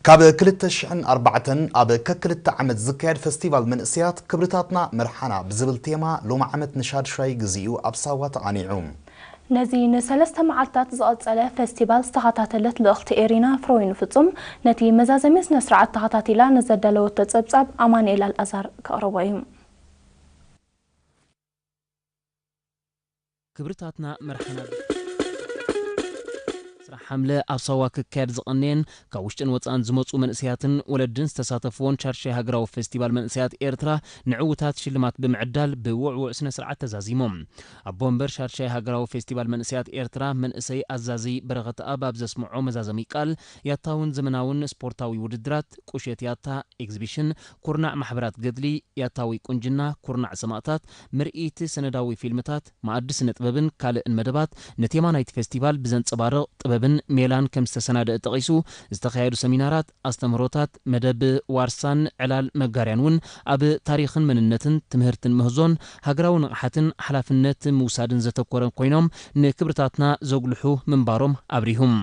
ካብ ክልተ ሽሕን ኣርባዕተን ኣብ ከክልተ ዓመት ዝካየድ ፈስቲቫል መንእሰያት ክብርታትና መርሓና ብዝብል ቴማ ሎሚ ዓመት ንሻድሻይ ግዜኡ ኣብ ሳዋ ተቓኒዑ። ነዚ ንሰለስተ መዓልታት ዝቐጸለ ፈስቲቫል ዝተኸታተለት ልእኽቲ ኤሪና ፍረወይኑ ፍጹም ነቲ መዛዘሚ ስነ ስርዓት ተኸታቲላ ንዘዳለወቶ ጸብጻብ ኣማኑኤል ኣልኣዛር ከቕርቦ እዩ። ክብርታትና መርሓና። ስራሕ ሓምለ ኣብ ሳዋ ክካየድ ዝቐነየን ካብ ውሽጥን ወጻእን ዝመጹ መንእሰያትን ወለድን ዝተሳተፍዎን ሻድሻይ ሃገራዊ ፌስቲቫል መንእሰያት ኤርትራ ንዕውታት ሽልማት ብምዕዳል ብውዕዉዕ ስነ ስርዓት ተዛዚሞም። ኣቦ ወንበር ሻድሻይ ሃገራዊ ፌስቲቫል መንእሰያት ኤርትራ መንእሰይ ኣዛዚ በረኸት ኣብ ኣብ ዘስምዖ መዛዘሚ ቃል ያታውን ዘመናውን ስፖርታዊ ውድድራት ቁሸት ያታ ኤግዚቢሽን ኩርናዕ ማሕበራት ገድሊ ያታዊ ቁንጅና ኩርናዕ ሰማእታት ምርኢት ሰነዳዊ ፊልምታት መኣዲ ስነ ጥበብን ካልእን መደባት ንቴማ ናይቲ ፌስቲቫል ብዘንጸባርቕ ጥበብን ሜላን ከም ዝተሰናደአ ጠቒሱ፣ ዝተኻየዱ ሰሚናራት፣ ኣስተምህሮታት፣ መደብ ዋርሳን ዕላል መጋርያን እውን ኣብ ታሪኽን መንነትን ትምህርትን ምህዞን ሃገራዊ ንቕሓትን ሓላፍነት ምውሳድን ዘተኮረ ኮይኖም ንክብርታትና ዘጉልሑ ምንባሮም ኣብሪሁም።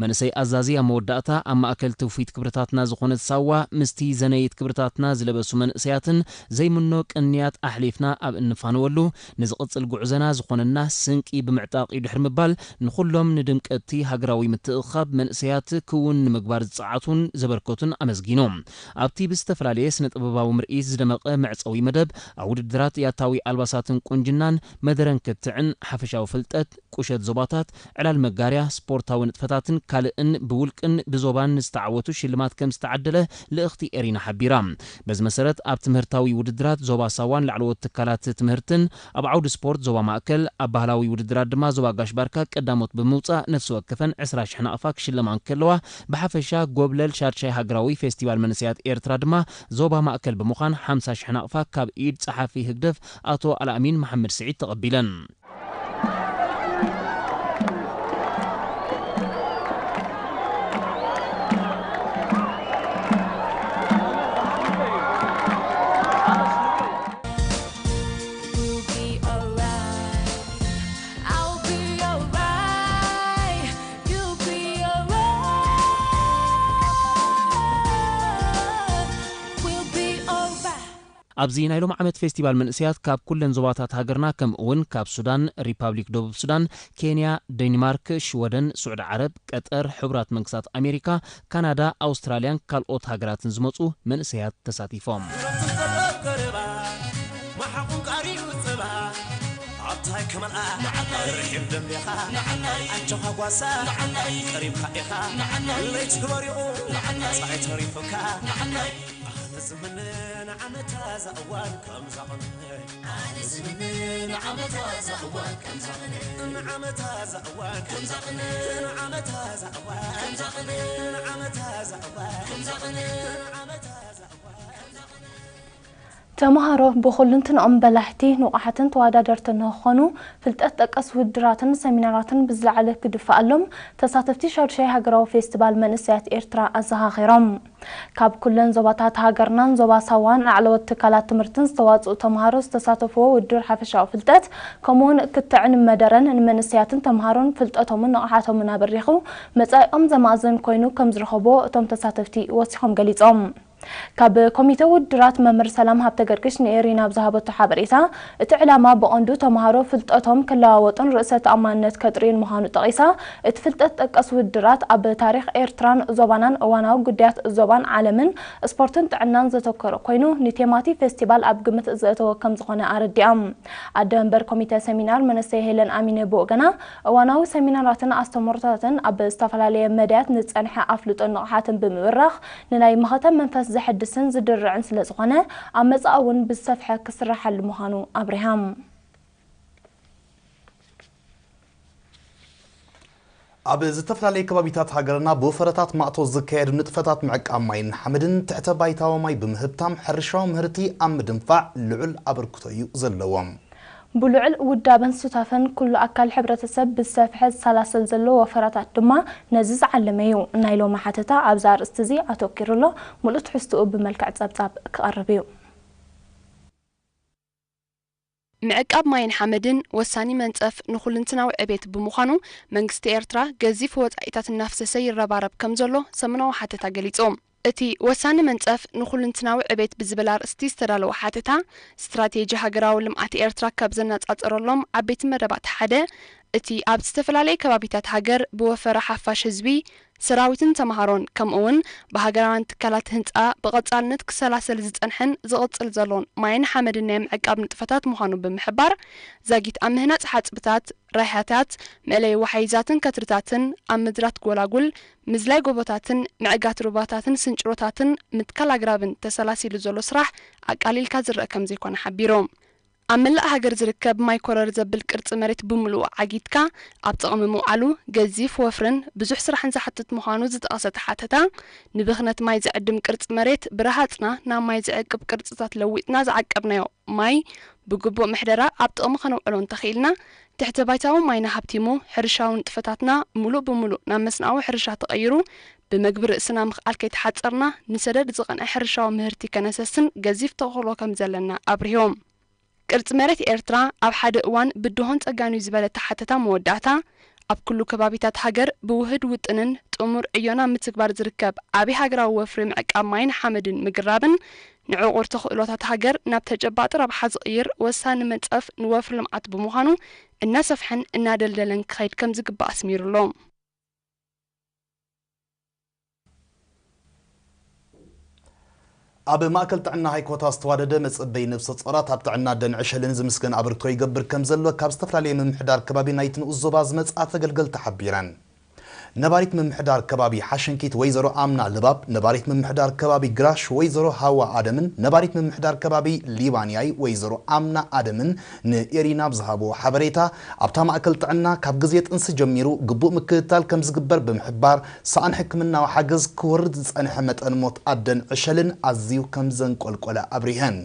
መንእሰይ ኣዛዚ ኣብ መወዳእታ ኣብ ማእከል ትውፊት ክብርታትና ዝኾነት ሳዋ ምስቲ ዘነይት ክብርታትና ዝለበሱ መንእሰያትን ዘይምኖ ቅንያት ኣሕሊፍና ኣብ እንፋነወሉ ንዝቕጽል ጉዕዘና ዝኾነና ስንቂ ብምዕጣቕ እዩ ድሕሪ ምባል ንኹሎም ንድምቀትቲ ሃገራዊ ምትእኽኻብ መንእሰያት ክውን ንምግባር ዝጸዓቱን ዘበርከቱን ኣመስጊኖም። ኣብቲ ብዝተፈላለየ ስነ ጥበባዊ ምርኢት ዝደመቐ መዕጸዊ መደብ ኣብ ውድድራት ያታዊ ኣልባሳትን ቁንጅናን መደረን ክትዕን ሓፈሻዊ ፍልጠት ቁሸት ዞባታት፣ ዕላል መጋርያ፣ ስፖርታዊ ንጥፈታትን ካልእን ብውልቅን ብዞባን ንዝተዓወቱ ሽልማት ከም ዝተዓደለ ልእኽቲ ኤሪና ሓቢራ። በዚ መሰረት ኣብ ትምህርታዊ ውድድራት ዞባ ሳዋን ላዕለዎት ትካላት ትምህርትን ኣብ ዓውዲ ስፖርት ዞባ ማእከል ኣብ ባህላዊ ውድድራት ድማ ዞባ ጋሽ ባርካ ቀዳሞት ብምውፃእ ነፍሲ ወከፈን ዕስራ ሽሕ ናቕፋ ክሽለማ እንከለዋ ብሓፈሻ ጎብለል ሻድሻይ ሃገራዊ ፌስቲቫል መንእሰያት ኤርትራ ድማ ዞባ ማእከል ብምዃን ሓምሳ ሽሕ ናቕፋ ካብ ኢድ ጸሓፊ ህግደፍ ኣቶ ኣልኣሚን መሓመድ ስዒድ ተቐቢለን። ኣብዚ ናይ ሎም ዓመት ፌስቲቫል መንእሰያት ካብ ኩለን ዞባታት ሃገርና ከምኡ እውን ካብ ሱዳን፣ ሪፓብሊክ ደቡብ ሱዳን፣ ኬንያ፣ ዴንማርክ፣ ሽወደን፣ ስዑዲ ዓረብ፣ ቀጠር፣ ሕቡራት መንግስታት ኣሜሪካ፣ ካናዳ፣ ኣውስትራልያን ካልኦት ሃገራትን ዝመጹ መንእሰያት ተሳቲፎም። መሓቑን ቀሪቡ ጽባ ኣብታይ ከመልኣ ርሒብ ደምቤኻ ኣጆኻ ጓሳ ቀሪብካ ኢኻ ለይቲ በሪቑ ጻይ ተሪፉካ ኣነ ዝምነ ንዓመታ ዛእዋን ከም ዛቕነ ኣነ ዝምነ ንዓመታ ዛእዋን ከም ዛቕነ ንዓመታ ዛእዋን ከም ዛቕነ ንዓመታ ዛእዋን ከም ዛቕነ ንዓመታ ዛእዋን ከም ዛቕነ ንዓመታ ዛእዋን ከም ዛቕነ ተምሃሮ ብኹልንትንኦም በላሕቲ፣ ንቑሓትን ተወዳደርቲ ንኽኾኑ፣ ፍልጠት ጠቀስ ውድድራትን ሰሚናራትን ብዝለዓለ ክድፈኣሎም ተሳተፍቲ ሻዱሻይ ሃገራዊ ፌስቲቫል መንእሰያት ኤርትራ ኣዘኻኺሮም። ካብ ኩለን ዞባታት ሃገርናን ዞባ ሳዋን ላዕለዎት ትካላት ትምህርትን ዝተዋጽኡ ተምሃሮ ዝተሳተፍዎ ውድድር ሓፈሻዊ ፍልጠት፣ ከምኡውን ክትዕን መደረን ንመንእሰያትን ተምሃሮን ፍልጠቶምን ንቕሓቶምን ኣበሪኹ መጻኢኦም ዘማእዝን ኮይኑ ከም ዝረኸቦ እቶም ተሳተፍቲ ወሲኾም ገሊጾም። ካብ ኮሚተ ውድድራት መምህር ሰላም ሃብተገርግሽ ንኤሪና ኣብ ዝሃበቶ ሓበሬታ፣ እቲ ዕላማ ብቐንዱ ተምሃሮ ፍልጠቶም ክለዋወጡን ርእሰ ተኣማንነት ከጥርዩን ምዃኑ ጠቒሳ፣ እቲ ፍልጠት ጠቀስ ውድድራት ኣብ ታሪኽ ኤርትራን ዞባናን እዋናዊ ጉዳያት ዞባን ዓለምን ስፖርትን ጥዕናን ዘተኮረ ኮይኑ፣ ንቴማቲ ፌስቲቫል ኣብ ግምት ዘእተወ ከም ዝኾነ ኣረዲኣ። ኣደ መንበር ኮሚተ ሰሚናር መንእሰይ ሄለን ኣሚነ ብወገና፣ እዋናዊ ሰሚናራትን ኣስተምህሮታትን ኣብ ዝተፈላለየ መዳያት ንጸንሐ ኣፍልጦን ንቕሓትን ብምብራኽ፣ ንናይ መኸተ መንፈስ ዘሐድስን ዝድርዕን ስለ ዝኾነ፣ ኣብ መጻኢ እውን ብዝሰፍሐ ክስራሓሉ ምዃኑ ኣብሪሃ። ኣብ ዝተፈላለዩ ከባቢታት ሃገርና ብወፈረታት ማእቶ ዝካየዱ ንጥፈታት ምዕቃብ ማይን ሓመድን ትሕተ ባይታዊ ማይ ብምህብታም ሕርሻዊ ምህርቲ ኣብ ምድንፋዕ ልዑል ኣበርክቶ እዩ ዘለዎም። ብልዑል ውዳበን ሱታፈን ኩሉ ኣካል ሕብረተሰብ ብዝሰፍሐ ዝሰላሰል ዘሎ ወፈራታት ድማ ነዚ ዝዓለመ እዩ። ናይ ሎሚ ሓተታ ኣብዚ ኣርእስቲ እዚ ኣተኲሩ ኣሎ። ሙሉእ ትሕዝትኡ ብመልክዕ ጸብጻብ ክቐርብ እዩ። ምዕቃብ ማይን ሓመድን ወሳኒ መንጸፍ ንኹልንትናዊ ዕቤት ብምዃኑ፣ መንግስቲ ኤርትራ ገዚፍ ወጻኢታት እናፍሰሰ ይረባረብ ከም ዘሎ ሰሙናዊ ሓተታ ገሊጹ። እቲ ወሳኒ መንጸፍ ንኹልንትናዊ ዕቤት ብዝብል ኣርእስቲ ዝተዳለወ ሓተታ፣ ስትራቴጂ ሃገራዊ ልምዓት ኤርትራ ካብ ዘነጻጸረሎም ዓበይቲ መደባት ሓደ፣ እቲ ኣብ ዝተፈላለየ ከባቢታት ሃገር ብወፈራ ሓፋሽ ህዝቢ፣ ሰራዊትን ተምሃሮን፣ ከምኡ'ውን ብሃገራውያን ትካላት ህንጻ ብቐጻልነት ክሰላሰል ዝጸንሐን ዝቕጽል ዘሎን ማይን ሓመድን ናይ ምዕቃብ ንጥፈታት ምዃኑ ብምሕባር፣ ዛጊት ኣብ ምህናጽ ሓጽብታት፣ ራህያታት፣ መእለዪ ወሓይዛትን ከትርታትን፣ ኣብ ምድራት ጎላጉል፣ ምዝላይ ጎቦታትን ምዕጋት ሩባታትን ስንጭሮታትን ምትካል ኣግራብን ተሰላሲሉ ዘሎ ስራሕ ኣቃሊልካ ዝረኣ ከም ዘይኮነ ሓቢሩ። ኣብ መላእ ሃገር ዝርከብ ማይ ኮረር ዘብል ቅርጺ መሬት ብምሉኡ ዓጊትካ ኣብ ጥቕሚ ምውዓሉ ገዚፍ ወፍርን ብዙሕ ስራሕን ዝሓትት ምዃኑ ዝጠቐሰ እቲ ሓተታ፣ ንብኽነት ማይ ዝዕድም ቅርጺ መሬት ብረሃጽና ናብ ማይ ዝዕቅብ ቅርጽታት ለዊጥና ዝዓቀብናዮ ማይ ብግቡእ ምሕደራ ኣብ ጥቕሚ ከነውዕሎ እንተኽኢልና፣ ትሕተ ባይታዊ ማይና ሃብቲሙ፣ ሕርሻዊ ንጥፈታትና ምሉእ ብምሉእ ናብ መስኖኣዊ ሕርሻ ተቐይሩ፣ ብመግቢ ርእስና ምኽኣል ከይተሓጸርና፣ ንሰደድ ዝቐንዐ ሕርሻዊ ምህርቲ ከነሰስን ገዚፍ ተኽእሎ ከም ዘለና ኣብሪሆም። ቅርጺ መሬት ኤርትራ ኣብ ሓደ እዋን ብድሆን ጸጋን'ዩ ዝበለ እቲ ሓተታ መወዳእታ፣ ኣብ ኩሉ ከባቢታት ሃገር ብውህድ ውጥንን ጥሙር ዕዮና ምትግባር ዝርከብ ዓቢ ሃገራዊ ወፍሪ ምዕቃብ ማይን ሓመድን ምግራብን፣ ንዕቑር ተኽእሎታት ሃገር ናብ ተጨባጢ ረብሓ ዝቕይር ወሳኒ መንጸፍ ንወፍሪ ልምዓት ብምዃኑ፣ እናሰፍሐን እናደልደለን ክኸይድ ከም ዝግባእ ኣስሚሩ'ሎ። ኣብ ማእከል ጥዕና ሃይኮታ ዝተዋደደ መጸበይ ነብሰ ጾራት ኣብ ጥዕና ኣደን ዕሸልን ዝምስገን ኣበርክቶ ይገብር ከም ዘሎ ካብ ዝተፈላለየ ምምሕዳር ከባቢ ናይቲ ንኡስ ዞባ ዝመጽኣ ተገልገልቲ ሓቢረን። ነባሪት ምምሕዳር ከባቢ ሓሸንኪት ወይዘሮ ኣምና ልባብ፣ ነባሪት ምምሕዳር ከባቢ ግራሽ ወይዘሮ ሃዋ ኣደምን ነባሪት ምምሕዳር ከባቢ ሊባንያይ ወይዘሮ ኣምና ኣደምን ንኤሪና ብዝሃብዎ ሓበሬታ፣ ኣብታ ማእከል ጥዕና ካብ ግዜ ጥንሲ ጀሚሩ ግቡእ ምክትታል ከም ዝግበር ብምሕባር፣ ሰኣን ሕክምናዊ ሓገዝ ክወርድ ዝጸንሐ መጠን ሞት ኣደን ዕሸልን ኣዝዩ ከም ዘንቆልቆለ ኣብሪሀን።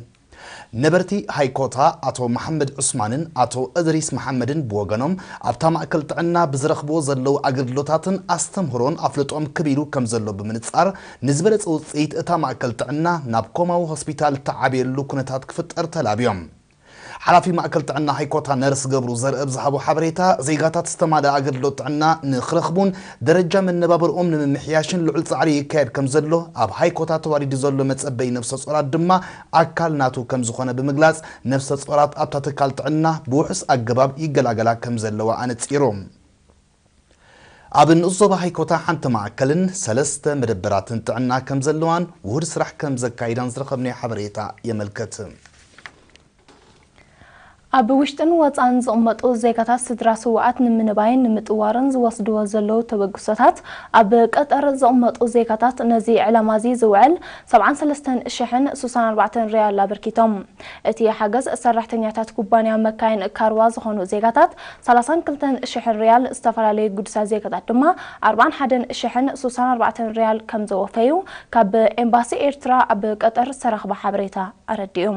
ነበርቲ ሃይኮታ ኣቶ መሓመድ ዑስማንን ኣቶ እድሪስ መሓመድን ብወገኖም፣ ኣብታ ማእከል ጥዕና ብዝረኽብዎ ዘለዉ ኣገልግሎታትን ኣስተምህሮን ኣፍልጦኦም ክብ ኢሉ ከም ዘሎ ብምንጻር፣ ንዝበለጸ ውጽኢት እታ ማእከል ጥዕና ናብ ኮማዊ ሆስፒታል እተዓብየሉ ኩነታት ክፍጠር ተላብዮም። ሓላፊ ማእከል ጥዕና ሃይኮታ ነርስ ገብሩ ዘርእ ብዝሃቦ ሓበሬታ፣ ዜጋታት ዝተማልአ ኣገልግሎት ጥዕና ንኽረኽቡን ደረጃ መነባብርኦም ንምምሕያሽን ልዑል ጻዕሪ ይካየድ ከም ዘሎ፣ ኣብ ሃይኮታ ተዋሊዱ ዘሎ መጸበይ ነብሰ ጾራት ድማ ኣካል ናቱ ከም ዝኾነ ብምግላጽ፣ ነብሰ ጾራት ኣብታ ትካል ጥዕና ብውሑስ ኣገባብ ይገላገላ ከም ዘለዋ ኣነጺሩ። ኣብ ንኡስ ዞባ ሃይኮታ ሓንቲ ማእከልን ሰለስተ መደበራትን ጥዕና ከም ዘለዋን ውሁድ ስራሕ ከም ዘካይዳን ዝረኸብናዮ ሓበሬታ የመልክት። ኣብ ውሽጥን ወጻእን ዝቕመጡ ዜጋታት ስድራ ስውኣት ንምንባይን ንምጥዋርን ዝወስድዎ ዘለዉ ተበግሶታት፣ ኣብ ቀጠር ዝቕመጡ ዜጋታት ነዚ ዕላማ እዚ ዝውዕል ሰብዓን ሰለስተን ሽሕን ስሳን ኣርባዕተን ሪያል ኣበርኪቶም። እቲ ሓገዝ ሰራሕተኛታት ኩባንያ መካይን ካርዋ ዝኾኑ ዜጋታት ሰላሳን ክልተን ሽሕን ሪያል፣ ዝተፈላለዩ ግዱሳት ዜጋታት ድማ ኣርባዓን ሓደን ሽሕን ስሳን ኣርባዕተን ሪያል ከም ዘወፈዩ ካብ ኤምባሲ ኤርትራ ኣብ ቀጠር ዝተረኽበ ሓበሬታ ኣረዲኡ።